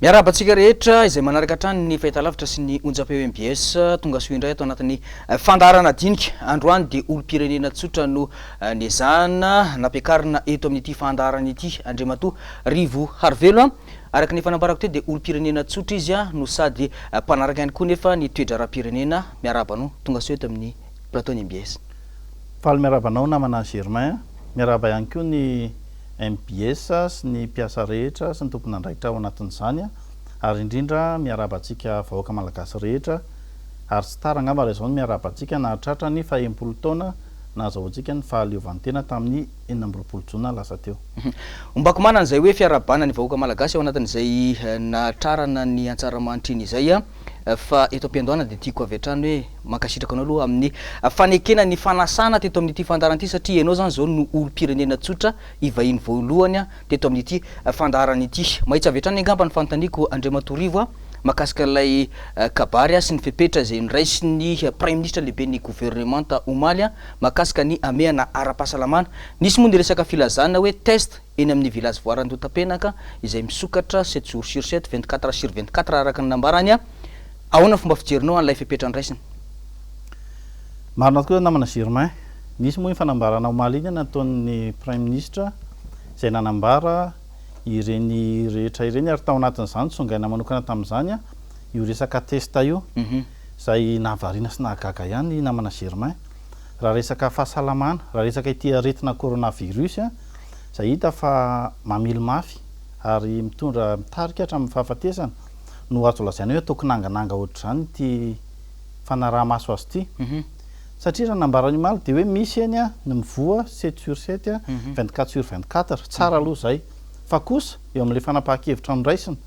Miarahaba antsika rehetra izay manaraka hatrany ny fahitalavitra sy ny onjam-peo mbs. Tonga soa indray ato anatin'ny fandaharana dinika. Androany dia olom-pirenena tsotra no nezahana nampiakarina eto amin'ity fandaharana ity, Andriamatoa Rivo Harivelo. Araka ny efa nambarako teo dia olom-pirenena tsotra izy no sady mpanaraka ihany koa nefa ny toe-draharaham-pirenena. Miarahaba anao, tonga soa eto amin'ny plateau ny mbs. Faly miarahaba anao namana Germain. Miarahaba ihany koa ny mbs sy ny mpiasa rehetra sy ny tompon'andraikitra ao anatin'izany ary indrindra miarahaba antsika vahoaka malagasy rehetra ary tsy tara angamba raha izao no miarahaba antsika nahatratra ny faha-enimpolo taona nahazahoantsika ny fahaleovantena tamin'ny 26 jona lasa teo. Ombako manana izay hoe fiarahabana ny vahoaka malagasy ao anatin'izay nahatrarana ny antsaramanitra iny izay fa eto am-piandohana dia tiako avy hatrany hoe mankasitraka anao aloha amin'ny fanekena ny fanasana teto amin'ity fandaharana ity satria ianao izany izao no olom-pirenena tsotra hivahiny voalohany teto amin'ity fandaharana ity. Mahitsy avy hatrany angamba ny fanontaniako Andriamatoa Rivo a, mahakasika ilay kabary sy ny fepetra izay noraisin'ny Praiminisitra lehiben'ny governemanta omaly mahakasika ny hamehana ara-pahasalamana. Nisy moa ny resaka filazana hoe test eny amin'ny Village Voara Andohatapenaka izay misokatra sept jours sur sept, 24 sur 24 araka ny nambarany. Ahoana ny fomba fijerinao an'ilay fepetra noraisina? Marina tokoa izany namana Germain. Nisy moa iny fanambarana omaly iny nataon'ny Praiminisitra izay nanambara ireny rehetra ireny ary tao anatin'izany tsongaina manokana tamin'izany io resaka test io izay nahavariana sy nahagaga ihany namana Germain. Raha resaka fahasalamana, raha resaka ity aretina coronavirus izay hita fa mamely mafy ary mitondra mitarika hatramin'ny fahafatesana no azo lazaina hoe atao kinangananga ohatr'izany ity fanaraha-maso azy ity. Satria raha nambarany omaly dia hoe misy eny ny mivoha sept sur sept, 24 sur 24, tsara aloha izay. Fa kosa eo amin'ilay fanapahan-kevitra noraisina,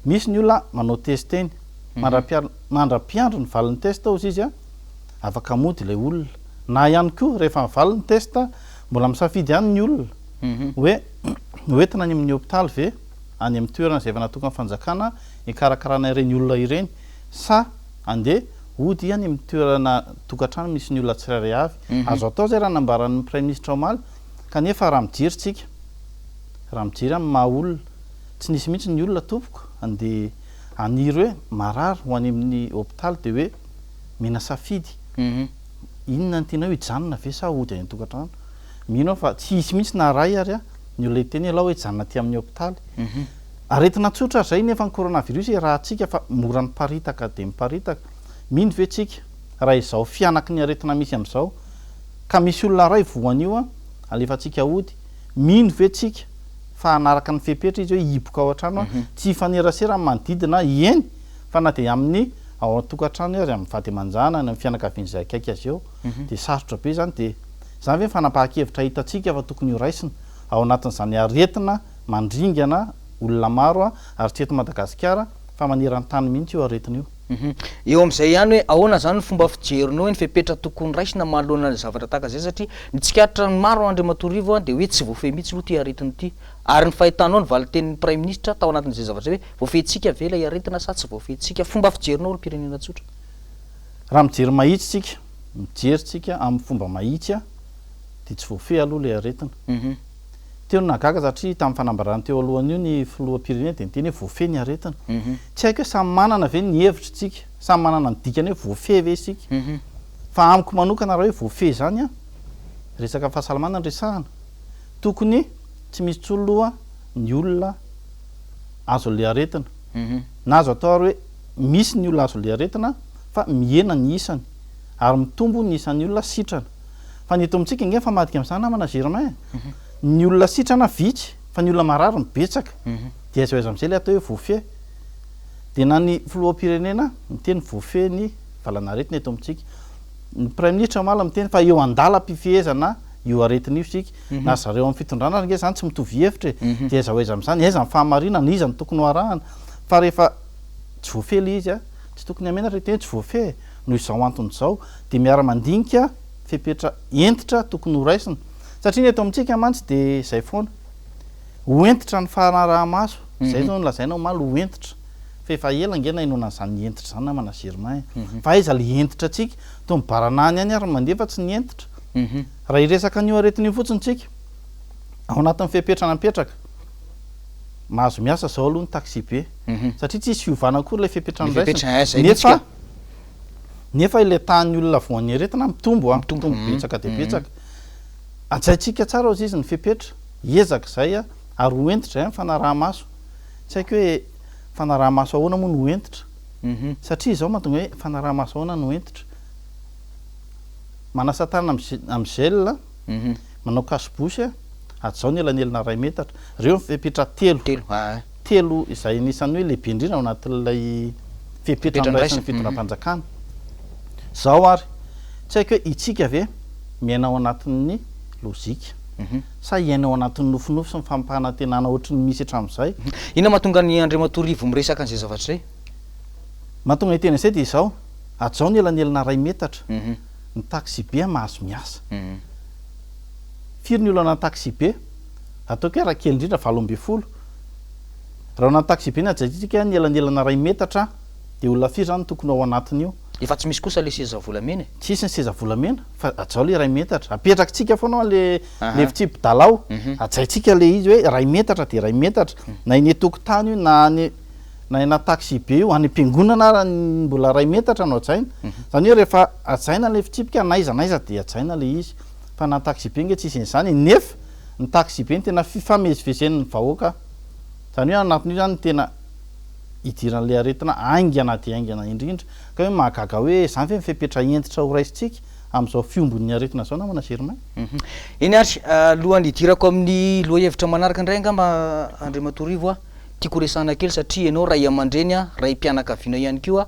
misy ny olona manao test eny, mandra-piandry ny valin'ny test hozy izy, afaka mody ilay olona. Na ihany koa rehefa mivaly ny test, mbola misafidy ihany ny olona hoe hoentina any amin'ny hopitaly ve, any amin'ny toerana izay efa natokan'ny fanjakana hikarakarana ireny olona ireny sa andeha hody any amin'ny toerana tokantrano misy ny olona tsirairay avy. Azo atao izay raha nambaran'ny praiminisitra omaly kanefa raha mijery tsika, raha mijery amin'ny maha olona, tsy nisy mihitsy ny olona tompoko andeha haniry hoe marary ho any amin'ny hopitaly dia hoe mena safidy, inona no tianao hijanona ve sa hody any an-tokantrano? Mino aho fa tsy hisy mihitsy na ray ary ny olona hiteny ialahy hoe hijanona aty amin'ny hopitaly. Aretina tsotra ary izay nefa ny coronavirus iarahantsika fa mora miparitaka dia miparitaka. Mino ve tsika raha izao fihanaky ny aretina misy amin'izao ka misy olona iray voan'io alefantsika hody, mino ve tsika fa hanaraka ny fepetra izy hoe hihiboka ao an-trano tsy hifanerasera amin'ny manodidina, eny fa na dia amin'ny ao an-tokantrano ary amin'ny vady aman-janany, amin'ny fianakaviany izay akaiky azy eo dia sarotra be izany dia izany ve ny fanapahan-kevitra hitantsika fa tokony horaisina ao anatin'izany aretina mandringana olona maro ary tsy eto Madagasikara fa maneran-tany mihitsy io aretina io. Eo amin'izay ihany hoe ahoana izany ny fomba fijerinao hoe ny fepetra tokony raisina manoloana ny zavatra tahaka izay satria ny tsikaritra ny maro Andriamatoa Rivo dia hoe tsy voafehy mihitsy aloha ity aretina ity ary ny fahitanao ny valin-tenin'ny Praiminisitra tao anatin'izay zavatra izay hoe voafehintsika ve ilay aretina sa tsy voafehintsika? Fomba fijerinao olom-pirenena tsotra. Raha mijery mahitsy tsika, mijery tsika amin'ny fomba mahitsy dia tsy voafehy aloha ilay aretina. Teo no nahagaga satria tamin'ny fanambarana teo alohan'io ny filoham-pirenena dia niteny hoe voafehy ny aretina. Tsy haiko hoe samy manana ve ny hevitra isika, samy manana ny dikany hoe voafehy ve isika. Fa amiko manokana raha hoe voafehy izany an, resaka fahasalamana no resahana, tokony tsy misy intsony aloha ny olona azon'ilay aretina. Na azo atao ary hoe misy ny olona azon'ilay aretina fa mihena ny isany ary mitombo ny isan'ny olona sitrana. Fa ny eto amintsika ange mifamadika amin'izany namana Germain e. Ny olona sitrana vitsy fa ny olona marary no betsaka. Dia aiza ho aiza amin'izay ilay atao hoe voafehy. Dia na ny filoham-pirenena miteny voafehy ny valanaretina eto amintsika. Ny praiminisitra omaly miteny fa eo an-dalam-pifehezana io aretina io isika. Na ry zareo amin'ny fitondrana ary ange izany tsy mitovy hevitra e. Dia aiza ho aiza amin'izany, aiza ny fahamarinana, iza no tokony ho arahana. Fa rehefa tsy voafehy ilay izy, tsy tokony hamenatra hiteny hoe tsy voafehy e. Noho izao antony izao dia miara-mandinika fepetra hentitra tokony ho raisina. Satria ny eto amintsika mantsy dia izay foana. Ho hentitra ny fanaraha-maso. Izay izao no lazaina omaly ho hentitra. Fa efa ela ange nahenoana an'izany hentitra izany namana Germain e. Fa aiza ilay hentitra antsika? Toa mibaranahany ihany ary ny mandeha fa tsy ny hentitra. Raha hiresaka an'io aretina io fotsiny tsika, ao anatin'ny fepetra napetraka, mahazo miasa izao aloha ny taxi-be. Satria tsisy fiovana akory ilay fepetra Ny fepetra, noraisina. eh, zay mihitsy Nefa ka. nefa ilay tahan'ny olona voan'ny aretina mitombo an, Mitombo, mitombo betsaka dia betsaka. Hajaintsika tsara hozy izy ny fepetra, hiezaka izay an, ary ho hentitra izay amin'ny fanaraha-maso. Tsy haiko hoe fanaraha-maso ahoana moa no ho hentitra? Satria izao mahatonga hoe fanaraha-maso ahoana no hentitra? Manasa tanana amin'ny gel, manao cache-bouche, hajao ny elanelana iray metatra. Ireo ny fepetra telo. Telo, aa. Telo izay anisan'ny hoe lehibe indrindra ao anatin'ilay fepetra noraisin'ny fitondram-panjakana. Izao ary, tsy haiko hoe itsika ve miaina ao anatin'ny lojika sa hiaina ao anatin'ny nofinofy sy ny fampanantenana ohatry ny misy hatramin'izay? Inona mahatonga an'i Andriamatoa Rivo miresaka an'izay zavatra izay? Mahatonga hiteny an'izay dia izao, hajao ny elanelana iray metatra, ny taxibe mahazo miasa. Firy ny olana ny taxibe? Ataoko hoe raha kely indrindra 18. Raha olana ny taxibe ny hajaintsika ny elanelana iray metatra dia olona firy izany no tokony ho ao anatin'io? Efa tsy misy kosa le seza volamena e. Tsisy ny seza volamena fa hajao le iray metatra. Apetrakitsika foana ao le le fitsipi-dalao. Hajaintsika le izy hoe iray metatra dia iray metatra. Na eny an-tokotany io na any na eny taxibe io, any am-piangonana ara mbola iray metatra no hajaina. Izany hoe rehefa hajaina ilay fitsipika n'aiza n'aiza dia hajaina ilay izy. Fa na taxibe ange tsisy an'izany e. Nefa ny taxibe no tena fifamezivezen'ny vahoaka. Izany hoe ao anatin'io izany no tena idiran'ilay aretina haingana dia haingana indrindra. Ka hoe mahagaga hoe izany ve ny fepetra hentitra ho raisintsika amin'izao fiombon'ny aretina izao namana Germain? Eny ary, alohan'ny hidirako amin'ny lohahevitra manaraka indray angamba Andriamatoa Rivo a, Tiako resahana kely satria ianao ray aman-dreny a, raim-pianakaviana ihany koa,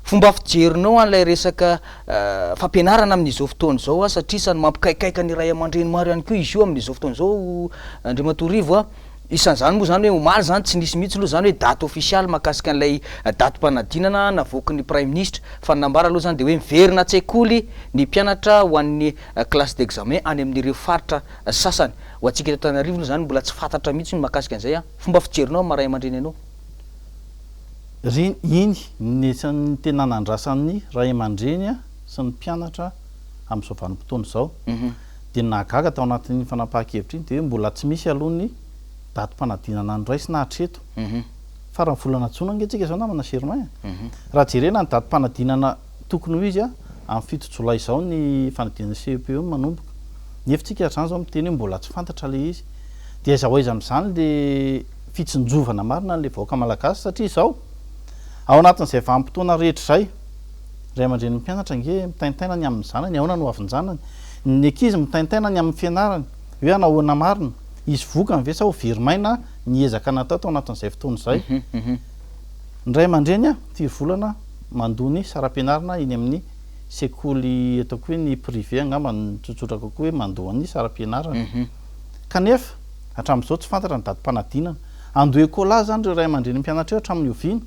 fomba fijerinao an'ilay resaka fampianarana amin'izao fotoana izao a, satria isan'ny mampikaikaika ny ray aman-dreny maro ihany koa izy io amin'izao fotoana izao Andriamatoa Rivo a, isan'izany moa izany hoe omaly izany tsy nisy mihitsy aloha izany hoe daty ofisialy mahakasika an'ilay datim-panadinana navoaky ny praiminisitra fa ny nambara aloha izany dia hoe miverina an-tsekoly ny mpianatra ho an'ny classe d'examen any amin'ireo faritra sasany. Ho antsika eto Antananarivo aloha izany mbola tsy fantatra mihitsy ny mahakasika an'izay a. Fomba fijerinao amin'ny maha ray aman-dreny anao. Ry iny ny isan'ny tena nandrasan'ny ray aman-dreny sy ny mpianatra amin'izao vanim-potoana izao. Dia ny nahagaga tao anatin'iny fanapahan-kevitra iny dia hoe mbola tsy misy aloha ny datim-panadinana noraisina hatreto. Faran'ny volana jona ange tsika izao namana Germain a! Raha jerena ny datim-panadinana tokony ho izy amin'ny 7 jolay izao ny fanadinana CEPE no manomboka. Nefa tsika hatrany izao miteny hoe mbola tsy fantatra ilay izy. Dia aiza ho aiza amin'izany le fitsinjovana marina an'ilay vahoaka malagasy satria izao, ao anatin'izay vanim-potoana rehetra izay, ray aman-drenin'ny mpianatra ange mitaintaina ny amin'ny zanany, ahoana no hoavin-janany, ny ankizy mitaintaina ny amin'ny fianarany, hoe hanahoana marina, hisy vokany ve sa ho very maina ny ezaka natao tao anatin'izay fotoana izay. Ny ray aman-dreny firy volana mandoa ny saram-pianarana eny amin'ny sekoly ataoko hoe ny privé angamba no tsotsotra kokoa hoe mandoa ny saram-pianarana. Kanefa, hatramin'izao tsy fantatra ny datim-panadinana. Handoa écolage izany ireo ray aman-dreny mpianatra ireo hatramin'ny oviana?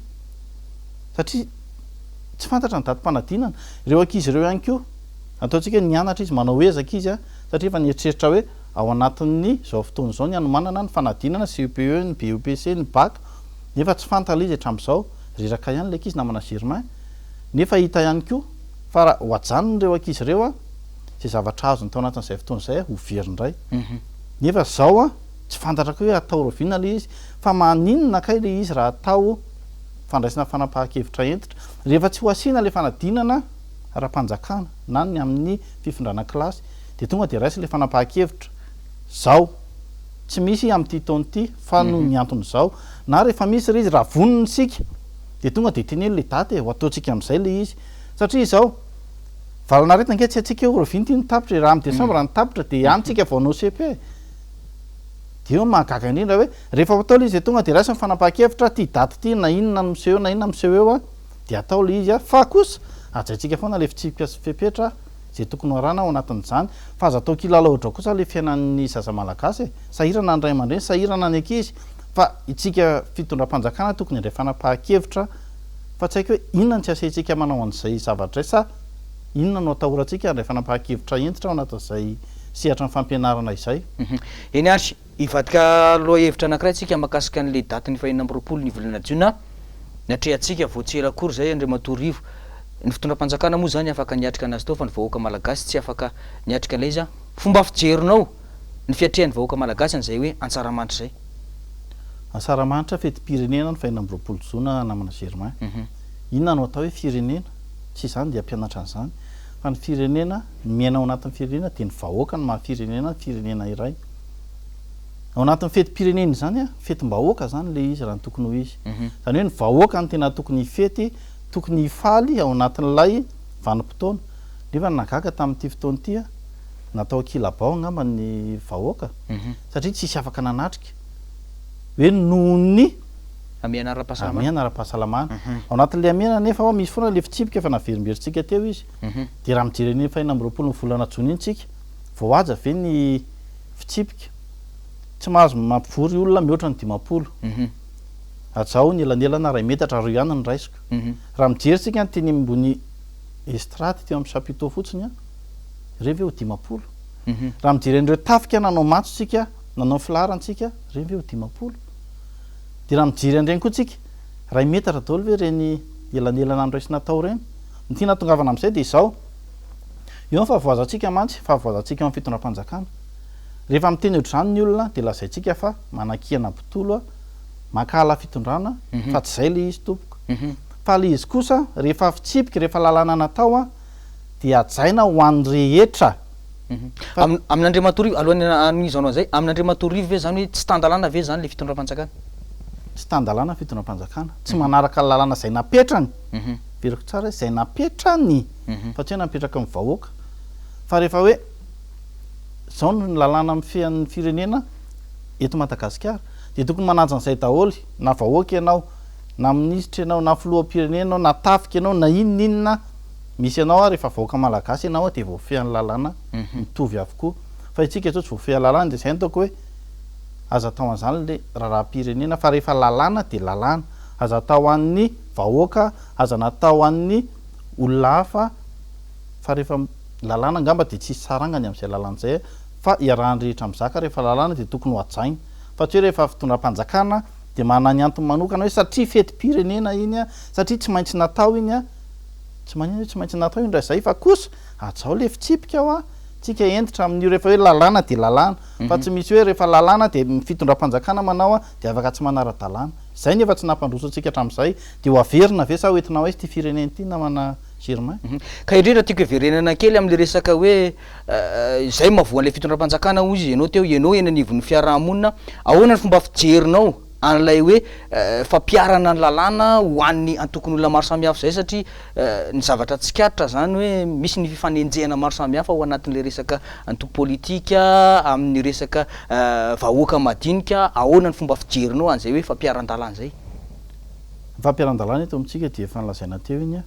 Satria tsy fantatra ny datim-panadinana. Ireo ankizy ireo ihany koa, ataontsika hoe nianatra izy, manao ezaka izy satria efa nieritreritra hoe ao anatin'ny izao fotoana izao ny hanomanana ny fanadinana, CEPE, ny BEPC, ny bac, nefa tsy fantatra ilay izy hatramin'izao. Reraka ihany ilay ankizy namana Germain. Nefa hita ihany koa fa raha ho ajanona ireo ankizy ireo, izay zavatra azony tao anatin'izay fotoana izay ho very indray. Nefa izao an, tsy fantatra koa hoe atao rahoviana ilay izy, fa maninona kay ilay izy raha atao fandraisana fanapahan-kevitra hentitra, rehefa tsy ho asiana ilay fanadinana ara-panjakana na ny amin'ny fifindrana kilasy dia tonga dia raisina ilay fanapahan-kevitra izao, tsy misy amin'ity taona ity fa noho ny antony izao, na rehefa misy ilay izy raha vonona isika dia tonga dia teneno ilay daty e, ho ataontsika amin'izay ilay izy, satria izao. Valan'aretina ange tsy haintsika hoe oviana ity no tapitra e, raha amin'ny décembre no tapitra dia any tsika vao hanao cepe e. Dia eo no mahagaga indrindra hoe rehefa atao ilay izy dia tonga dia raiso ny fanapahan-kevitra ity daty ity na inona no miseho eo na inona miseho eo dia atao ilay izy fa kosa hajaintsika foana ilay fitsipika sy fepetra izay tokony ho arahana ao anatin'izany fa aza atao kilalao ohatr'izao kosa ilay fiainan'ny zaza malagasy e. Sahirana ny ray aman-dreny, sahirana ny ankizy fa itsika fitondram-panjakana tokony handray fanapahan-kevitra Fa tsy haiko hoe inona no tsy asaintsika manao an'izay zavatra izay sa inona no atahorantsika handray fanapahan-kevitra hentitra ao anatin'izay sehatra ny fampianarana izay. Eny ary, hivadika lohahevitra anankiray tsika mahakasika an'ilay datin'ny faha 26 ny volana jiona natrehantsika vao tsy ela akory izay Andriamatoa Rivo. Ny fitondram-panjakana moa izany afaka niatrika anazy tao fa ny vahoaka malagasy tsy afaka niatrika an'ilay izy an. Fomba fijerinao ny fiatrehan'ny vahoaka malagasy an'izay hoe Antsaramandry izay? Asaramanitra fetim-pirenena ny faha-26 jona namana Germain. Inona no atao hoe firenena? Tsy izany dia hampianatra an'izany. Fa ny firenena, ny miaina ao anatin'ny firenena dia ny vahoaka no maha firenena ny firenena iray. Ao anatin'ny fetim-pirenena izany, fetim-bahoaka izany ilay izy raha ny tokony ho izy. Izany hoe ny vahoaka no tena tokony hifety, tokony hifaly ao anatin'ilay vanim-potoana. Nefa ny nahagaga tamin'ity fotoana ity, natao ankilabao angamba ny vahoaka satria tsisy afaka nanatrika hoe noho ny Hamehana ara-pahasalamana. Hamehana ara-pahasalamana. Ao anatin'ilay hamehana nefa ao misy foana ilay fitsipika efa naverimberintsika teo izy. Dia raha mijery an'iny faha-26 ny volana jona iny tsika, voahaja ve ny fitsipika? Tsy mahazo mampivory olona mihoatra ny 50. Hajao ny elanelana iray metatra ary io ihany no raisiko. Raha mijery tsika ny teny ambony estrade teo amin'ny chapiteau fotsiny an, ireny ve ho 50? Raha mijery an'ireo tafika nanao matso tsika, nanao filaharana tsika, ireny ve ho 50? Dia raha mijery an'ireny koa tsika, iray metatra daholo ve ireny elanelana noraisina tao ireny? Ny tiana hatongavana amin'izay dia izao, eo ny fahavoazantsika mantsy, fahavoazantsika eo amin'ny fitondram-panjakana. Rehefa miteny ohatr'izany ny olona dia lazaintsika fa manakiana botolo, mankahala fitondrana, fa tsy izay ilay izy tompoko. Fa ilay izy kosa rehefa fitsipika, rehefa lalàna natao dia hajaina ho an'ny rehetra. Fa. Amin'Andriamatoa Rivo, alohan'ny hanohizanao an'izay, amin'Andriamatoa Rivo ve izany hoe tsy tan-dalàna ve izany ilay fitondram-panjakana? Tsy tan-dalàna ny fitondram-panjakana, tsy manaraka ny lalàna izay napetrany, averiko tsara hoe izay napetrany fa tsy hoe napetraky ny vahoaka, fa rehefa hoe izao no lalàna mifehy ny firenena eto Madagasikara dia tokony manaja an'izay daholo na vahoaka ianao, na minisitra ianao, na filoham-pirenena ianao, na tafika ianao, na inona inona misy anao ary rehefa vahoaka malagasy ianao dia voafehin'ny lalàna mitovy avokoa fa isika izao tsy voafehin'ny lalàna dia izay no ataoko hoe aza atao an'izany le raharaham-pirenena fa rehefa lalàna dia lalàna aza atao an'ny vahoaka aza natao an'ny olona hafa fa rehefa lalàna angamba dia tsisy sarangany amin'izay lalàna izay fa iarahan'ny rehetra mizaka rehefa lalàna dia tokony ho hajaina fa tsy hoe rehefa fitondram-panjakana dia manana ny antony manokana hoe satria fetim-pirenena iny a satria tsy maintsy natao iny a Tsy maninona hoe tsy maintsy natao io indray zay fa kosa hajao le fitsipika hoa tsika hentitra amin'io rehefa hoe lalàna dia lalàna fa tsy misy hoe rehefa lalàna dia ny fitondram-panjakana manao dia afaka tsy manara-dalàna. Zay no efa tsy nampandroso antsika hatramin'izay dia ho averina ve sa ho entina ho aiza ity firenena ity namana Germain? Ka indrindra tiako hiverenana kely amin'ilay resaka hoe izay mahavoa an'ilay fitondram-panjakana hoy izy ianao teo, ianao eny anivon'ny fiaraha-monina, ahoana ny fomba fijerinao an'ilay hoe fampiharana ny lalàna ho an'ny antokon'olona maro samihafa izay satria ny zavatra tsikaritra izany hoe misy ny fifanenjehana maro samihafa ao anatin'ilay resaka antoko politika amin'ny resaka vahoaka madinika, ahoana ny fomba fijerinao an'izay hoe fampiharan-dalàna izay? Ny fampiharan-dalàna eto amintsika dia efa nolazaina teo iny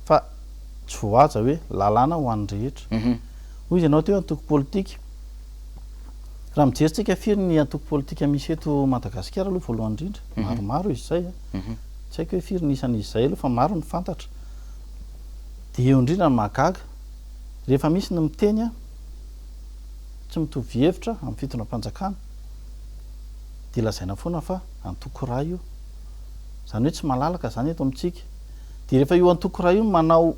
fa tsy voahaja hoe lalàna ho an'ny rehetra. Hoy izy ianao teo antoko politika. Raha mijery tsika firy ny antoko politika misy eto Madagasikara aloha voalohany indrindra, maromaro izy izay a. Tsy haiko hoe firy ny isan'izy izay aloha fa maro ny fantatra. Dia eo indrindra no mahagaga, rehefa misy ny miteny a, tsy mitovy hevitra amin'ny fitondram-panjakana dia lazaina foana fa antoko iray io. Izany hoe tsy malalaka izany eto amintsika. Dia rehefa io antoko iray io no manao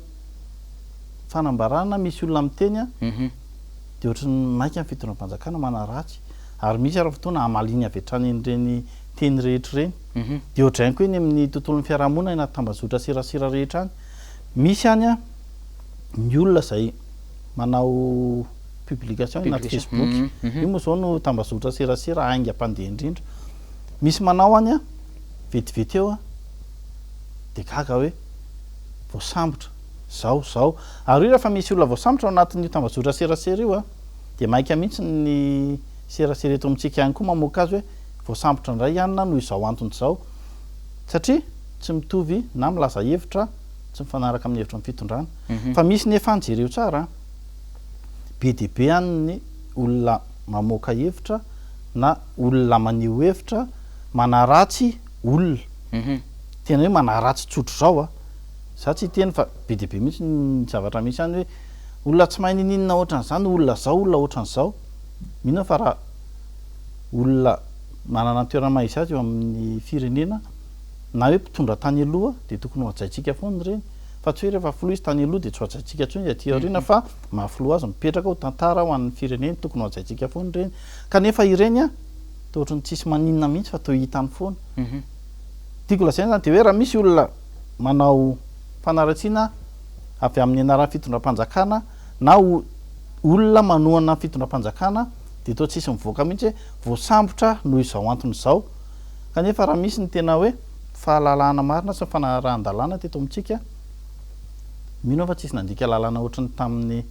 fanambarana misy olona miteny a, dia ohatry ny maika ny fitondram-panjakana manaratsy ary misy ary fotoana hamaliany avy hatrany an'ireny teny rehetra ireny. Dia ohatr'izay koa eny amin'ny tontolon'ny fiarahamonina eny anaty tambajotra serasera rehetra any. Misy any ny olona izay manao publication eny anaty Facebook. Io moa izao no tambajotra serasera haingam-pandeha indrindra. Misy manao any vetivety eo dia gaga hoe voasambotra. Zao, zao. Ary io rehefa misy olona voasambotra ao anatin'io tambajotra serasera io dia maika mihitsy ny serasera eto amintsika ihany koa mamoaka azy hoe voasambotra indray i anona noho izao antony izao. Satria tsy mitovy na milaza hevitra tsy mifanaraka amin'ny hevitry ny fitondrana. Fa misy nefa any jereo tsara an, be dia be any ny olona mamoaka hevitra na olona maneho hevitra manaratsy olona. Tena hoe manaratsy tsotr'izao an. Za tsy hiteny fa be dia be mihitsy ny zavatra misy any hoe olona tsy mahay ninininona ohatran'izany, olona zao, olona ohatran'izao. Mino aho fa raha olona manana ny toerana maha izy azy eo amin'ny firenena na hoe mpitondra tany aloha dia tokony ho hajaintsika foana ireny fa tsy hoe rehefa filoha izy tany aloha dia tsy ho hajaintsika intsony izy aty aoriana fa maha filoha azy mipetraka ho tantara ho an'ny firenena tokony ho hajaintsika foana ireny. Kanefa ireny an! Toa ohatran'ny tsisy maninona mihitsy fa toa hitany foana. Tiako lazaina izany dia hoe raha misy olona manao fanaratsiana avy amin'ny anaran'ny fitondram-panjakana na olona manohana ny fitondram-panjakana dia toa tsisy mivoaka mihitsy hoe voasambotra noho izao antony izao. Kanefa raha misy ny tena hoe fahalalahana marina sy ny fanarahan-dalàna teto amintsika, mino aho fa tsisy nandika lalàna ohatry ny tamin'ny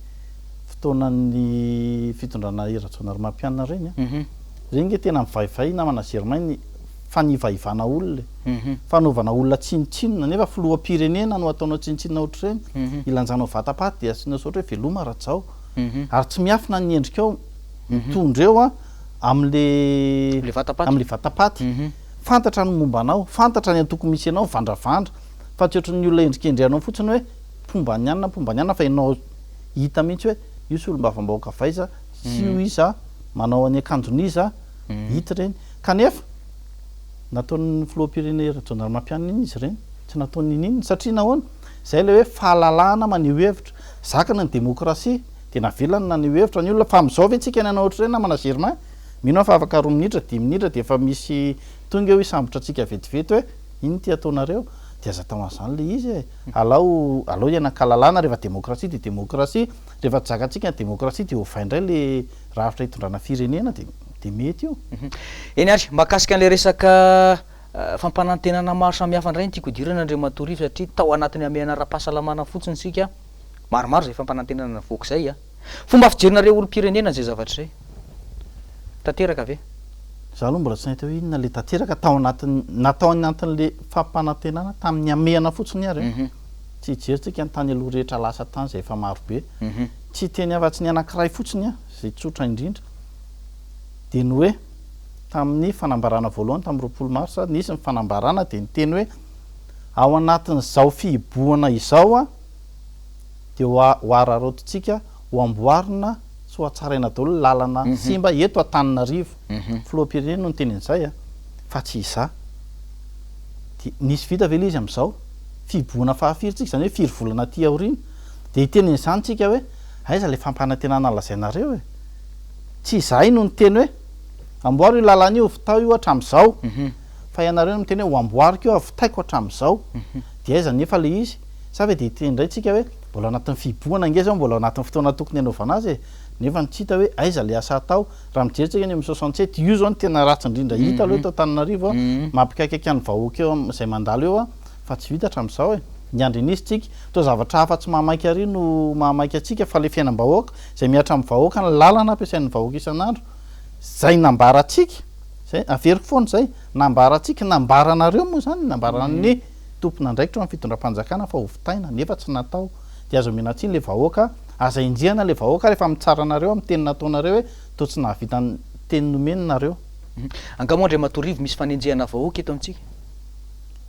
fotoanan'ny fitondrana Hery Rajaonarimampianina ireny an. Ireny nge tena mivaivay namana Germain ny fanivaivana olona e. Fanaovana olona tsinontsinona nefa filoham-pirenena no ataonao tsinontsinona ohatr'ireny. Ilanjanao vata-paty dia asiana soratra hoe veloma Rajao. Ary tsy miafina ny endrikao mitondra eo an amin'le Le vata-paty. amin'le vata-paty. Fantatra ny momba anao, fantatra ny antoko misy anao, mivandravandra. Fa tsy ohatran'ny olona endrikendrehanao fotsiny hoe mpomba ny anona, mpomba ny anona fa ianao hita mihitsy hoe io solombavambahoaka avy aiza sy io iza, manao ny akanjon'iza, hita ireny. Kanefa nataon'ny filoham-pirenena Rajaonarimampianina iny izy ireny, tsy nataony niniana satria nahoana? Izay ilay hoe fahalalahana maneho hevitra, zakany ny demokrasia dia navelany naneho hevitra ny olona fa amin'izao ve tsika ny hanao ohatr'ireny namana Germain? Mino aho fa afaka roa minitra, dimy minitra dia efa misy tonga eo hisambotra antsika vetivety hoe inona ity ataonareo? Dia aza atao an'izany ilay izy e! Alao alao hianan-kalalahana rehefa demokrasia dia demokrasia, rehefa tsy zakantsika ny demokrasia dia ovay indray ilay rafitra hitondrana firenena dia dia mety io. Eny ary, mahakasika an'ilay resaka fampanantenana maro samihafa indray no tiako hidirana Andriamatoa Rivo satria tao anatin'ny hamehana ara-pahasalamana fotsiny isika, maromaro izay fampanantenana navoaka izay a! Fomba fijerinareo olom-pirenena izay zavatra izay? Tanteraka ve? Za aloha mbola tsy nahita hoe inona le tanteraka tao anatin'ny, na tao anatin'le fampanantenana tamin'ny hamehana fotsiny ary e. Tsy hijery tsika ny tany aloha rehetra lasa tany izay efa maro be. Tsy hiteny afa-tsy ny anankiray fotsiny aho, izay tsotra indrindra, dia ny hoe tamin'ny fanambarana voalohany tamin'ny 20 marsa, nisy ny fanambarana dia niteny hoe ao anatin'izao fihibohana izao dia ho araraotintsika ho amboarina sy ho hatsaraina daholo ny lalana simba eto Antananarivo. Filoham-pirenena no niteny an'izay a, fa tsy izaho. Dia nisy vita ve ilay izy amin'izao? Fihibohana fahafiry tsika, izany hoe firy volana aty aoriana? Dia hiteny an'izany tsika hoe aiza ilay fampanantenana lazainareo e? Tsy izahay no niteny hoe amboaro io lalana io, vitao io hatramin'izao. Fa ianareo no miteny hoe ho amboariko io, havitaiko hatramin'izao. Dia aiza anefa ilay izy? Sa ve dia hiteny indray tsika hoe mbola ao anatin'ny fihibohana ange izao, mbola ao anatin'ny fotoana tokony hanaovana azy e? Nefa ny tsy hita hoe aiza ilay asa atao. Raha mijery tsika ny eo amin'ny 67, io izao no tena ratsy indrindra hita aloha eto Antananarivo, mampikaikaika ny vahoaka eo izay mandalo eo fa tsy vita hatramin'izao e. Miandry an'iza tsika? Toa zavatra hafa tsy mahamaika ary no mahamaika antsika fa ilay fiainam-bahoaka, izay mihatra amin'ny vahoaka, ny lalana ampiasain'ny vahoaka isan'andro, izay nambarantsika, izay, averiko foana izay, nambarantsika, nambaranareo moa izany, nambaran'ny tompon'andraikitra ao amin'ny fitondram-panjakana fa hovitaina, nefa tsy natao. Dia aza omena tsiny ilay vahoaka, aza enjehina ilay vahoaka rehefa mitsara anareo amin'ny teny nataonareo hoe toa tsy nahavita ny teny nomeny nareo. Angaha moa Andriamatoa Rivo misy fanenjehana vahoaka eto amintsika?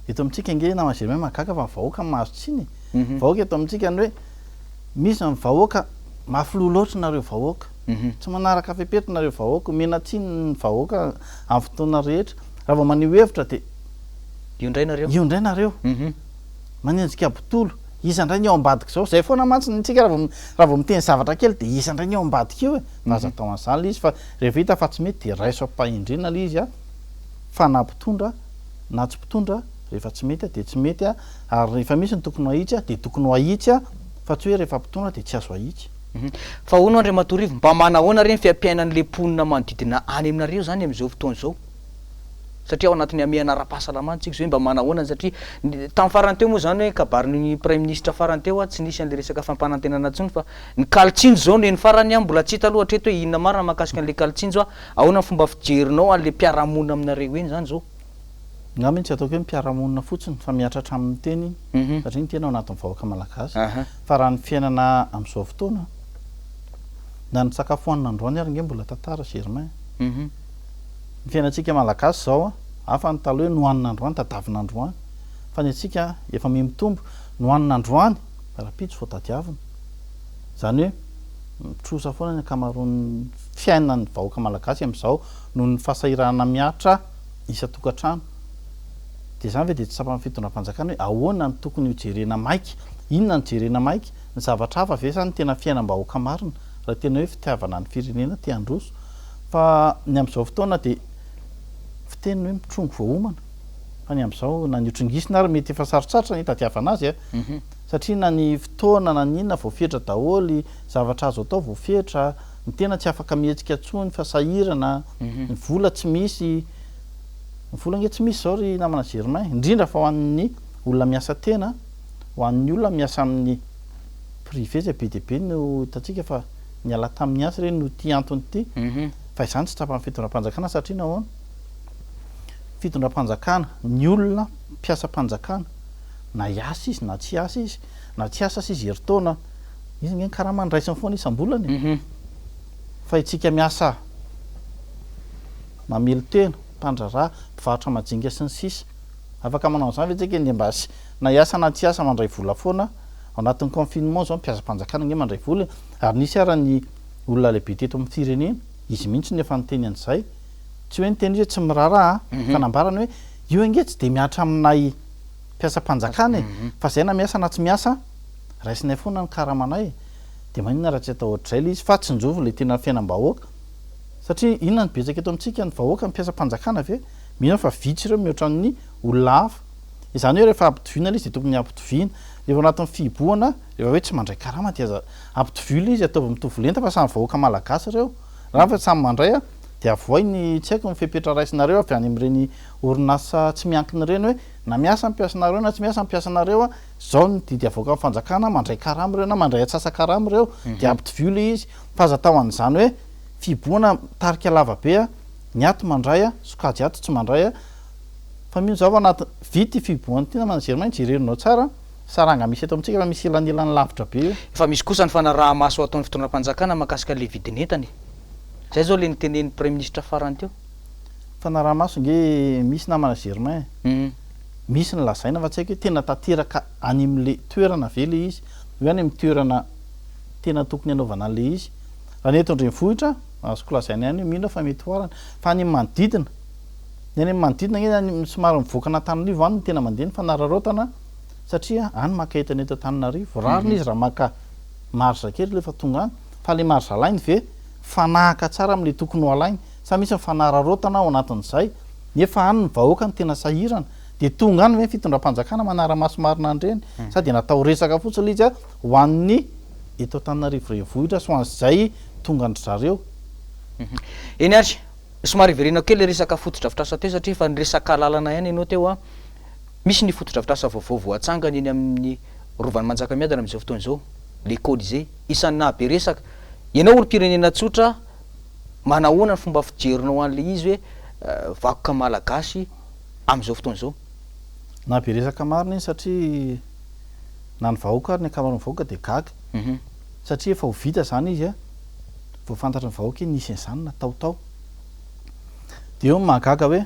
Eto amintsika ange namana Germain mahagaga fa ny vahoaka no mahazo tsiny e. Vahoaka eto amintsika ny hoe misy ny vahoaka mafy loha loatra nareo vahoaka. Tsy manaraka fepetra nareo vahoaka, omena tsiny ny vahoaka amin'ny fotoana rehetra. Raha vao maneho hevitra dia Io indray nareo. Io indray nareo. Manenjika botolo. Iza indray ny ao ambadik'izao? Izay foana mantsy ny antsika raha vao raha vao miteny zavatra kely dia iza indray ny ao ambadika io e? Fa aza atao an'izany ilay izy fa rehefa hita fa tsy mety dia raiso am-pahendrena ilay izy a, fa na mpitondra na tsy mpitondra rehefa tsy mety dia tsy mety ary rehefa misy ny tokony ho ahitsy dia tokony ho ahitsy fa tsy hoe rehefa mpitondra dia tsy azo ahitsy. Fa hono Andriamatoa Rivo, mba manahoana re ny fiampiainan'ilay mponina manodidina any aminareo izany amin'izao fotoana izao? Satria ao anatin'ny hamehana ara-pahasalamana tsika izao hoe mba manahoana satria tamin'ny farany teo moa izany hoe kabarin'ny praiminisitra farany teo tsy nisy an'ilay resaka fampanantenana intsony fa ny kaly tsinjo izao no heno farany mbola tsy hita aloha hatreto hoe inona marina mahakasika an'ilay kaly tsinjo ahoana ny fomba fijerinao an'ilay mpiara-monina aminareo eny izany izao? Angamba iny tsy ataoko hoe mpiara-monina fotsiny fa mihatra hatramin'ny teny iny satria ny tena ao anatin'ny vahoaka malagasy fa raha ny fiainana amin'izao fotoana na ny sakafo hohanina androany ary ange mbola tantara Germain. Ny fiainantsika Malagasy izao an, hafa ny taloha hoe nohanina androany tadavina androany, fa ny antsika efa miha mitombo, nohanina androany, rahampitso vao tadiavina. Izany hoe mitrosa foana ny ankamaroan'ny fiainan'ny vahoaka Malagasy amin'izao noho ny fahasahiranana mihatra isan-tokantrano. Dia izany ve dia tsy tsapan'ny fitondram-panjakana hoe ahoana no tokony hojerena maika, inona no jerena maika, ny zavatra hafa ve sa ny tena fiainam-bahoaka marina raha tena hoe fitiavana ny firenena te handroso. Fa ny amin'izao fotoana dia Fiteny hoe mitrongy vao homana, fa ny amin'izao na ny hotrongisina ary mety efa sarotsarotra ny hitadiavana azy a! Satria na ny fotoana na ny inona voafetra daholo, zavatra azo atao voafetra, ny tena tsy afaka mihetsika intsony fa sahirana, ny vola tsy misy, ny vola ange tsy misy izao ry namana Germain, indrindra fa ho an'ny olona miasa tena, ho an'ny olona miasa amin'ny privé izay be dia be no hitantsika fa niala tamin'ny asa ireny noho ity antony ity, fa izany tsy tsapan'ny fitondram-panjakana satria nahoana? Fitondram-panjakana, ny olona mpiasam-panjakana na hiasa izy na tsy hiasa izy, na tsy hiasa aza izy herintaona, izy ange ny karamany raisiny foana isam-bolana e! Fa itsika miasa mamelon-tena, mpandraharaha, mpivarotra majinika sy ny sisa, afaka manao an'izany ve tsika ndeha mba na hiasa na tsy hiasa mandray vola foana, ao anatin'ny confinement zao ny mpiasam-panjakana ange mandray vola e! Ary nisy ara ny olona lehibe teto amin'ny firenena, izy mihitsy no efa niteny an'izay, tsy hoe niteny izy hoe tsy miraharaha fa nambarany hoe io ange tsy dia mihatra aminay mpiasam-panjakana e, fa izay na miasa na tsy miasa raisinay foana ny karamanay e, dia maninona raha tsy atao ohatr'izay ilay izy fa tsinjovy ilay tena fiainam-bahoaka, satria inona no betsaka eto amintsika, ny vahoaka, ny mpiasam-panjakana ve? Mino aho fa vitsy ireo mihoatra ny olona hafa, izany hoe rehefa ampitoviana ilay izy dia tokony hampitoviana, rehefa ao anatin'ny fihibohana, rehefa hoe tsy mandray karama dia aza ampitoviana ilay izy, ataovy mitovy lenta fa samy vahoaka malagasy ireo, raha fa samy mandray a, dia avoay ny tsy haiko ny fepetra raisinareo avy any amin'ireny orinasa tsy miankina ireny hoe na miasa ny mpiasanareo na tsy miasa ny mpiasanareo a, zao ny didy avoakan'ny fanjakana, mandray karama ireo na mandray antsasa-karama ireo, dia ampitovio ilay izy, fa aza atao an'izany hoe fihibohana mitarika lava be a, ny ato mandray a, sokajy ato tsy mandray a, fa mino zaho fa anaty, vita ity fihibohana ity namana Germain, jerenao tsara, saranga misy eto amintsika fa misy elanelany lavitra be io. Efa misy kosa ny fanaraha-maso ataon'ny fitondram-panjakana mahakasika an'ilay vidin'entana e. Zay zao le nitenenin'ny praiminisitra farany teo. Fanaraha-maso nge misy namana Germain e. Misy ny lazaina fa tsy haiko hoe tena tanteraka any amin'le toerana ve le izy, hoe any amin'ny toerana tena tokony hanaovana an'le izy. Raha ny eto an-drenivohitra, azoko lazaina ihany hoe mino aho fa mety ho arany. Fa any amin'ny manodidina, ny any amin'ny manodidina nge any somary mivoaka an'Antananarivo any no tena mandeha ny fanararaotana satria any maka entana eto Antananarivo. Rariny izy raha maka marge kely rehefa tonga any, fa le marge alainy ve mifanahaka tsara amin'ilay tokony ho alainy sa misy ny fanararaotana ao anatin'izay nefa any ny vahoaka no tena sahirana dia tonga any ve ny fitondram-panjakana manara-maso marina an'ireny sa dia natao resaka fotsiny ilay izy ho an'ny eto Antananarivo renivohitra sy ho an'izay tonga an-dry zareo. Eny ary, somary hiverenako kely ilay resaka fotodrafitrasa teo satria efa niresaka lalana ihany ianao teo an. Misy ny fotodrafitrasa vaovao voatsangana eny amin'ny Rovan'i Manjakamiadana amin'izao fotoana izao, le Colisée. Isan'ny nahabe resaka. Ianao olom-pirenena tsotra, manahoana ny fomba fijerinao an'ilay izy hoe vakoka malagasy amin'izao fotoana izao? Nahabe resaka marina iny satria na ny vahoaka ary ny ankamaroan'ny vahoaka dia gaga satria efa ho vita izany izy vao fantatry ny vahoaka hoe nisy an'izany natao tao. Dia eo no mahagaga hoe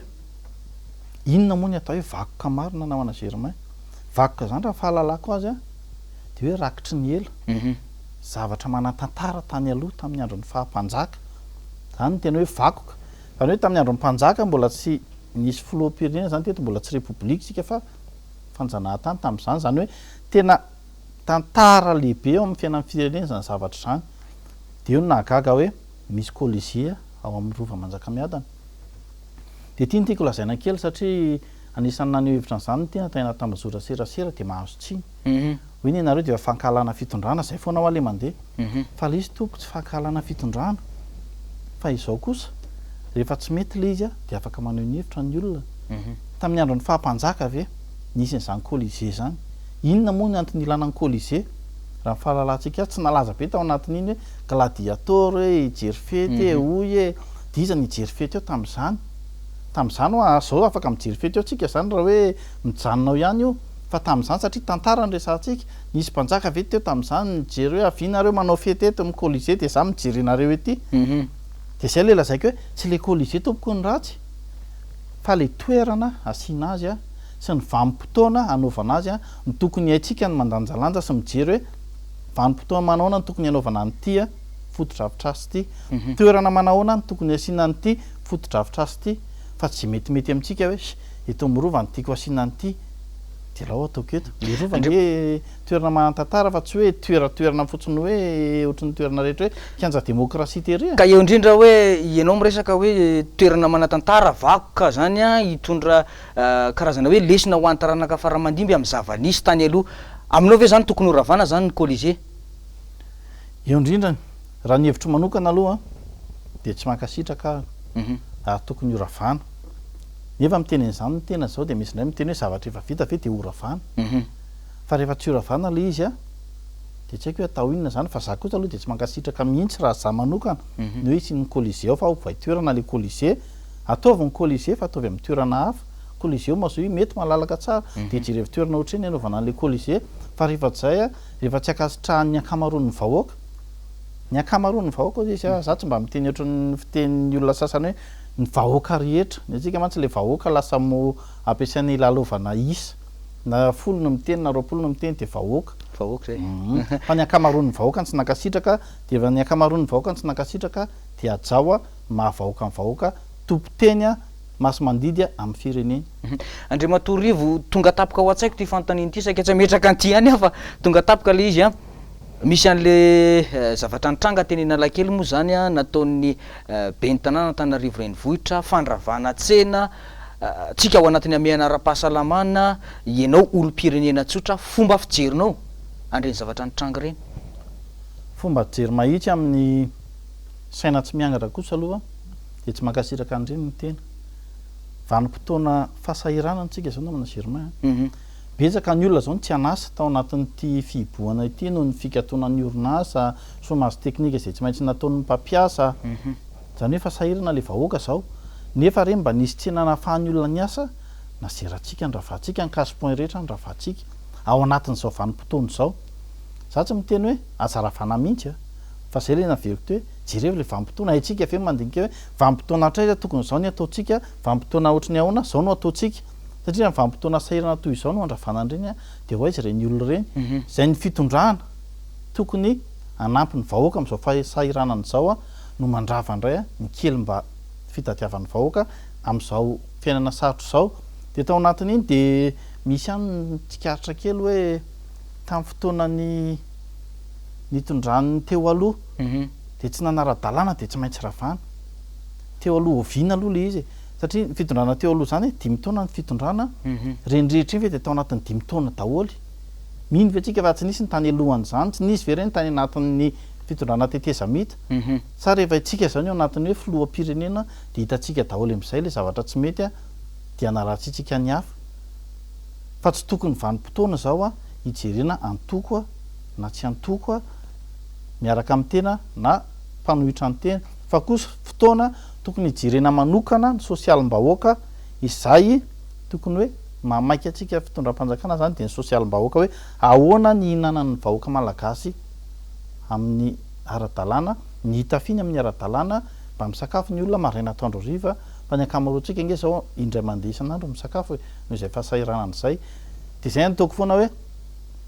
inona moa ny atao hoe vakoka marina namana Germain? Vakoka izany raha ny fahalalako azy dia hoe rakitry ny ela, zavatra manan-tantara tany aloha tamin'ny andron'ny faha-mpanjaka. Izany no tena hoe vakoka. Izany hoe tamin'ny andron'ny mpanjaka mbola tsy nisy filoham-pirenena izany teto, mbola tsy repoblika isika fa fanjanahantany tamin'izany. Izany hoe tena tantara lehibe eo amin'ny fiainan'ny firenena izany zavatra izany. Dia eo no nahagaga hoe misy Colisée ao amin'ny Rova Manjakamiadana. Dia ity no tiako lazaina kely satria anisan'ny naneho hevitra an'izany ny tena tany anaty tambazotra serasera dia mahazo tsiny. Hoe ny anareo dia efa fankahalana fitondrana, zay foana hoa le mandeha. Fa le izy tompoko tsy fankahalana fitondrana fa izao kosa, rehefa tsy mety le izy dia afaka maneho ny hevitra ny olona. Tamin'ny andron'ny faha mpanjaka ve nisy an'izany colisée zany? Inona moa ny antony ilana ny colisée? Raha ny fahalalantsika azy, tsy nalaza be tao anatin'iny hoe gladiator hoe hijery fety e, hoy e, dia iza no hijery fety eo tamin'izany? Tamin'izany hoa, zao afaka mijery fety eo tsika zany raha hoe mijanona ao ihany io. Fa tamin'izany, satria tantara no resahantsika, nisy mpanjaka ve teo tamin'izany nijery hoe avia nareo manao fety eto amin'ny Colisée dia za mijery anareo ety? Dia izay ilay lazaiko hoe tsy ilay Colisée tompoko no ratsy fa ilay toerana asiana azy sy ny vanim-potoana hanaovana azy no tokony haintsika ny mandanjalanja sy mijery hoe vanim-potoana manahoana no tokony hanaovana an'ity fotodrafitrasa ity, toerana manahoana no tokony hasiana an'ity fotodrafitrasa ity fa tsy izay metimety amintsika hoe eto amin'ny Rova no tiako hasiana an'ity. Dia alao ataoko eto. Ny Rova ange toerana manan-tantara fa tsy hoe toeratoerana fotsiny hoe ohatry ny toerana rehetra hoe kianja demokrasia tery e. Ka eo indrindra hoe ianao miresaka hoe toerana manan-tantara, vakoka zany an, hitondra karazana hoe lesona ho an'ny taranaka faramandimby amin'ny zava-nisy tany aloha. Aminao ve zany tokony ho ravana zany ny Colisée? Eo indrindrany, raha ny hevitro manokana aloha dia tsy mankasitraka aho ary tokony ho ravana. Nefa miteny an'izany ny tena izao dia misy indray miteny hoe zavatra efa vita ve dia horavana? Fa rehefa tsy horavana ilay izy an, dia tsy haiko hoe atao inona izany fa za kosa aloha dia tsy mankasitraka mihitsy raha za manokana ny hoe hisian'ny Colisée ao fa ovay toerana ilay Colisée, ataovy ny Colisée fa ataovy amin'ny toerana hafa, Colisée ao Mazohihy mety malalaka tsara dia jerevo toerana ohatr'ireny hanaovana an'ilay Colisée fa rehefa tsy izay an, rehefa tsy ankasitrahan'ny ankamaroan'ny vahoaka, ny ankamaroan'ny vahoaka hoy izy an, za tsy mba miteny ohatran'ny fitenin'ny olona sasany hoe ny vahoaka rehetra, ny antsika mantsy ilay vahoaka lasa mot ampiasaina hilalaovana isa, na folo no miteny na 20 no miteny dia vahoaka. Vahoaka izay. Fa ny ankamaroan'ny vahoaka no tsy nankasitraka, dia rehefa ny ankamaroan'ny vahoaka no tsy nankasitraka dia hajao ny maha vahoaka ny vahoaka, tompon-teny masi-mandidy amin'ny fireneny. Andriamatoa Rivo, tonga tampoka ao an-tsaiko ity fanontaniana ity, saika tsy hametraka an'ity ihany aho fa tonga tampoka ilay izy an. Misy an'le zavatra nitranga teny Analakely moa izany an, nataon'ny ben'ny tanàna Antananarivo Renivohitra, fandravana tsena, tsika ao anatin'ny hamehana ara-pahasalamana, ianao olom-pirenena tsotra, fomba fijerinao an'ireny zavatra nitranga ireny? Fomba fijery mahitsy amin'ny saina tsy miangatra kosa aloha dia tsy mankasitraka an'ireny ny tena. Vanim-potoana fahasahiranana tsika izao namana Germain a. Betsaka ny olona izao no tsy an'asa tao anatin'ity fihibohana ity noho ny fikatonan'ny orinasa, chômage technique izay tsy maintsy nataon'ny mpampiasa. Izany hoe efa sahirana ilay vahoaka izao. Nefa re mba nisy tsena nahafahan'ny olona niasa, nazerantsika, ndravantsika, ny cash point rehetra ndravantsika ao anatin'izao vanim-potoana izao. Za tsy miteny hoe aza ravana mihitsy a! Fa izay ilay naveriko teo hoe jerevo ilay vanim-potoana, haintsika ve mandinika hoe vanim-potoana hatraiza tokony izao ny ataontsika, vanim-potoana ohatry ny ahoana izao no ataontsika. Satria raha vanim-potoana sahirana toy izao no andravana an'ireny dia ho aiza ireny olona ireny? Izay ny fitondrana tokony hanampy ny vahoaka amin'izao fahasahiranana izao no mandrava indray ny kely mba fitadiavan'ny vahoaka amin'izao fiainana sarotra izao. Dia tao anatin'iny dia misy ihany ny tsikaritra kely hoe tamin'ny fotoanan'ny nitondran'ny teo aloha dia tsy nanara-dalàna dia tsy maintsy ravana. Teo aloha oviana aloha ilay izy e? Satria ny fitondrana teo aloha izany, dimy taona ny fitondrana, ireny rehetra ireny ve dia tao anatin'ny dimy taona daholo? Mino ve tsika fa tsy nisy ny tany alohan'izany? Tsy nisy ve ireny tany anatin'ny fitondrana tetezamita? Sa rehefa isika izao ny ao anatin'ny hoe filoham-pirenena dia hitantsika daholo amin'izay ilay zavatra tsy mety dia hanaratsiantsika ny hafa? Fa tsy tokony vanim-potoana izao hijerena antoko na tsy antoko miaraka amin'ny tena na mpanohitra ny tena fa kosa fotoana Tokony hijerena manokana ny sosialim-bahoaka izay tokony hoe mahamaika antsika fitondram-panjakana izany dia ny sosialim-bahoaka hoe ahoana ny hihinanan'ny vahoaka malagasy amin'ny ara-dalàna, ny hitafiany amin'ny ara-dalàna, mba misakafo ny olona maraina atoandro hariva fa ny ankamaroantsika ange izao indray mandeha isan'andro misakafo e, noho izay fahasahiranana izay. Dia izay no ataoko foana hoe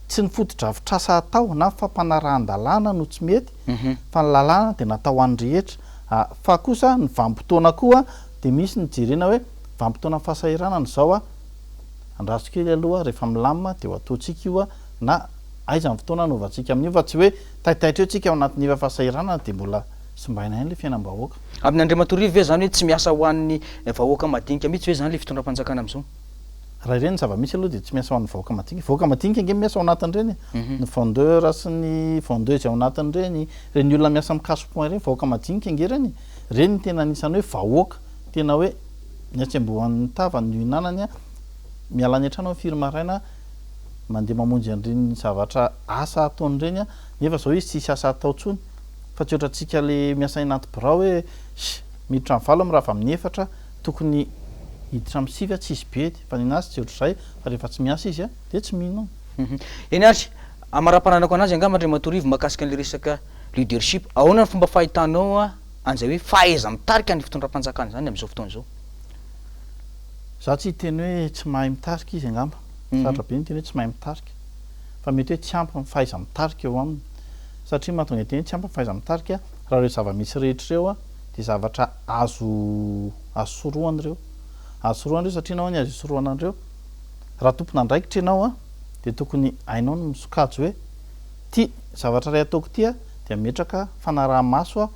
tsy ny fotodrafitrasa atao na fampanarahan-dalàna no tsy mety fa ny lalàna dia natao ho an'ny rehetra A, fa kosa ny vanim-potoana koa dia misy ny jerena hoe vanim-potoana fahasahiranana izao a, andraso kely aloha rehefa milamina dia ho ataontsika io a, na aiza ny fotoana hanaovantsika amin'io fa tsy hoe taitaitra eo tsika ao anatin'ny efa fahasahiranana dia mbola simbaina ihany ilay fiainam-bahoaka. Amin'ny Andriamatoa Rivo ve izany hoe tsy miasa ho an'ny vahoaka madinika mihitsy ve izany ilay fitondram-panjakana amin'izao? Raha ireny ny zava-misy aloha dia tsy miasa ho an'ny vahoaka madinika. Vahoaka madinika ange miasa ao anatin'ireny e. Ny vendeur sy ny vendeuse ao anatin'ireny, ireny olona miasa amin'ny cash point ireny, vahoaka madinika ange ireny e. Ireny no tena anisan'ny hoe vahoaka, tena hoe ny hatsembohan'ny tava no ihinanany, miala any an-trano amin'ny firy maraina, mandeha mamonjy an'ireny zavatra asa ataony ireny, nefa izao izy tsisy asa atao intsony. Fa tsy ohatrantsika le miasa any anaty birao hoe, miditra amin'ny valo mirava amin'ny efatra, Tokony hiditra amin'ny sivy tsisy bedy fa nenazy tsy ohatr'izay fa rehefa tsy miasa izy dia tsy mino. Eny ary, amaraparanako anazy angamba Andriamatoa Rivo mahakasika an'ilay resaka leadership. Ahoana ny fomba fahitanao an'izay hoe fahaiza-mitarika ny fitondram-panjakana izany amin'izao fotoana izao? Za tsy hiteny hoe tsy mahay mitarika izy angamba, sarotra be ny miteny hoe tsy mahay mitarika, fa mety hoe tsy ampy ny fahaiza-mitarika eo aminy, satria mahatonga hiteny hoe tsy ampy ny fahaiza-mitarika raha ireo zava-misy rehetra ireo dia zavatra azo azo sorohana ireo. Azo sorohana ireo satria nahoana ny azo isorohana an'ireo? Raha tompon'andraikitra ianao an, dia tokony hainao ny misokajy hoe ity zavatra iray ataoko ity an, dia hametraka fanaraha-maso aho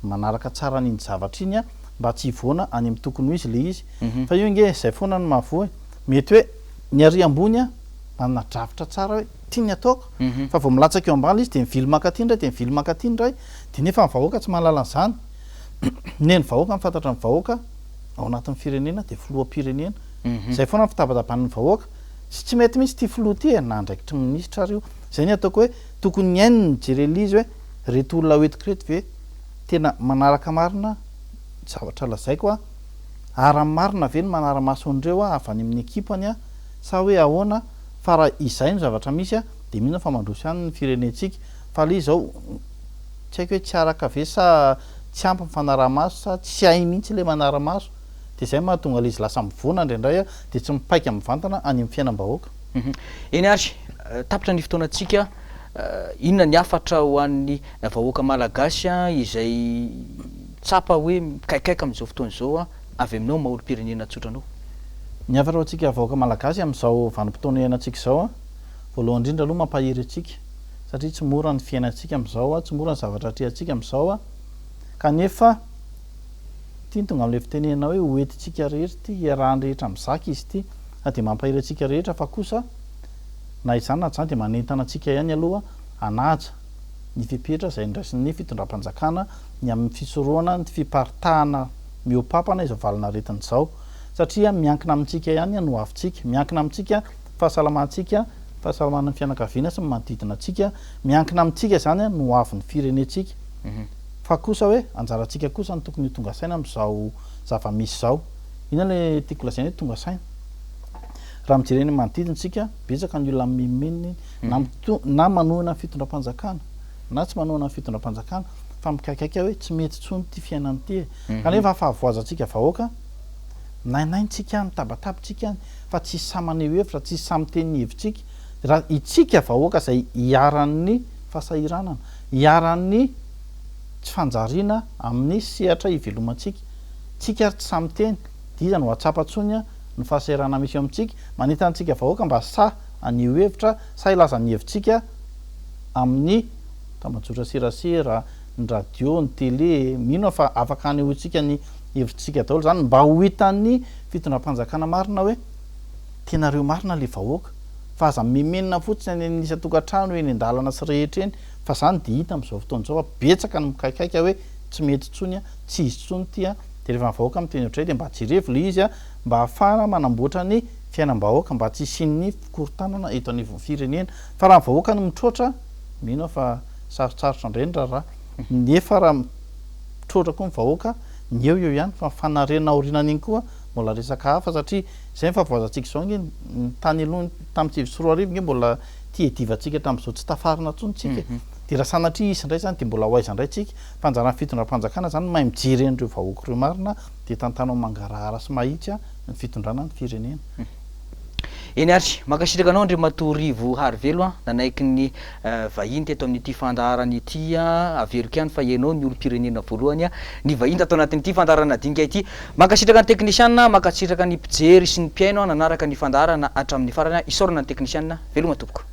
manaraka tsara an'iny zavatra iny an, mba tsy hivoana any amin'ny tokony ho izy ilay izy. Fa io ange izay foana no mahavoa e. Mety hoe ny ary ambony an, manana drafitra tsara hoe ity ny ataoko, fa vao milatsaka eo ambany ilay izy dia mivily mankaty indray, dia mivily mankaty indray, dia nefa ny vahoaka tsy mahalala an'izany. Ny ny vahoaka, ny fantatra ny vahoaka ao anatin'ny firenena dia filoham-pirenena. Izay foana ny fitabataban'ny vahoaka. Sy tsy mety mihitsy ity filoha ity e, na andraikitry ny minisitra ary io. Izay ny ataoko hoe tokony ny hainy ny mijery an'ilay izy hoe ireto olona hoentiko ireto ve tena manaraka marina ny zavatra lazaiko a? Ary marina ve ny manara-maso an'ireo avy any amin'ny ekipany a? Sa hoe ahoana? Fa raha izay no zavatra misy a, dia mino aho fa mandroso ihany ny firenentsika. Fa ilay izy izao tsy haiko hoe tsy araka ve sa tsy ampy ny fanaraha-maso sa tsy hay mihitsy ilay manara-maso. Dia izay no mahatonga ilay izy lasa mivoana indraindray dia tsy mipaika mivantana any amin'ny fiainam-bahoaka. Eny ary, tapitra ny fotoanantsika. Inona ny hafatra ho an'ny vahoaka malagasy izay tsapa hoe mikaikaika amin'izao fotoana izao avy aminao maha olom-pirenena tsotra anao? Ny hafatra ho antsika vahoaka malagasy amin'izao vanim-potoana iainantsika izao, voalohany indrindra aloha mampahery antsika satria tsy mora ny fiainantsika amin'izao, tsy mora ny zavatra atrehantsika amin'izao kanefa ity no tonga amin'ilay fitenenana hoe ho entintsika rehetra ity, iarahan'ny rehetra mizaka izy ity na dia mampahery antsika rehetra fa kosa na izany na tsy izany dia manentana antsika ihany aloha hanaja ny fepetra izay noraisin'ny fitondram-panjakana ny amin'ny fisorohana ny fiparitahana mihoa-pampana izao valin'aretina izao satria miankina amintsika ihany ny hoavintsika, miankina amintsika ny fahasalamantsika, fahasalaman'ny fianakaviana sy ny manodidina antsika, miankina amintsika izany ny hoavin'ny firenentsika. Fa kosa hoe anjarantsika kosa no tokony ho tonga saina amin'izao zava-misy izao. Inona ilay tiako lazaina hoe tonga saina? Raha mijery eny manodidina isika, betsaka ny olona mimenomenona eny, na mito- na manohana ny fitondram-panjakana, na tsy manohana ny fitondram-panjakana, fa mikaikaika hoe tsy mety intsony ity fiainana ity e. Kanefa fahavoazantsika vahoaka, nainaintsika any, mitabataba tsika any, fa tsisy sahy maneho hevitra, tsisy sahy miteny ny hevitsika. Raha itsika vahoaka izay iharan'ny fahasahiranana, iharan'ny tsy fanjariana amin'ny sehatra ivelomantsika, tsika ary tsy sahy miteny, dia iza no hahatsapa intsony ny fahasahiranana misy eo amintsika? Manentana antsika vahoaka mba sahy haneho hevitra, sahy hilaza ny hevitsika amin'ny tambajotra serasera, ny radio, ny télé, mino aho fa afaka hanehoantsika ny hevitsika daholo izany mba ho hitan'ny fitondram-panjakana marina hoe tena reo marina le vahoaka fa aza mimenina fotsiny any amin'ny isan-tokantrano eny an-dalana sy rehetra eny fa zany dia hita amin'izao fotoana izao fa betsaka ny mikaikaika hoe tsy mety intsony a, tsy izy intsony ity a, dia rehefa ny vahoaka miteny ohatr'izay dia mba jerevo le izy a, mba hahafahana manamboatra ny fiainam-bahoaka mba tsy hisian'ny fikorontanana eto anivon'ny firenena fa raha ny vahoaka no mitroatra mino aho fa sarotsarotra indray ny raharaha nefa raha mitroatra koa ny vahoaka ny eo eo ihany fa ny fanarenana aorianan'iny koa mbola resaka hafa satria izay ny fahavoazantsika izao ange ny tany aloha tamin'ny 2009 ange mbola tia iadivantsika hatramin'izao tsy tafarina intsony tsika e. Dia raha sanatria hisy indray izany dia mbola ho aiza indray tsika fa anjaran'ny fitondram-panjakana izany mahay mijery an'ireo vahoaka ireo marina dia tantano mangarahara sy mahitsy ny fitondrana ny firenena. Eny ary, mankasitraka anao Andriamatoa Rivo Harivelo a, nanaiky ny vahiny teto amin'ity fandaharana ity a, averiko ihany fa ianao ny olom-pirenena voalohany nivahiny tato anatin'ity fandaharana dinika ity. Mankasitraka ny teknisiana, mankasitraka ny mpijery sy ny mpihaino nanaraka ny fandaharana hatramin'ny farany, isaorana ny teknisiana, veloma tompoko.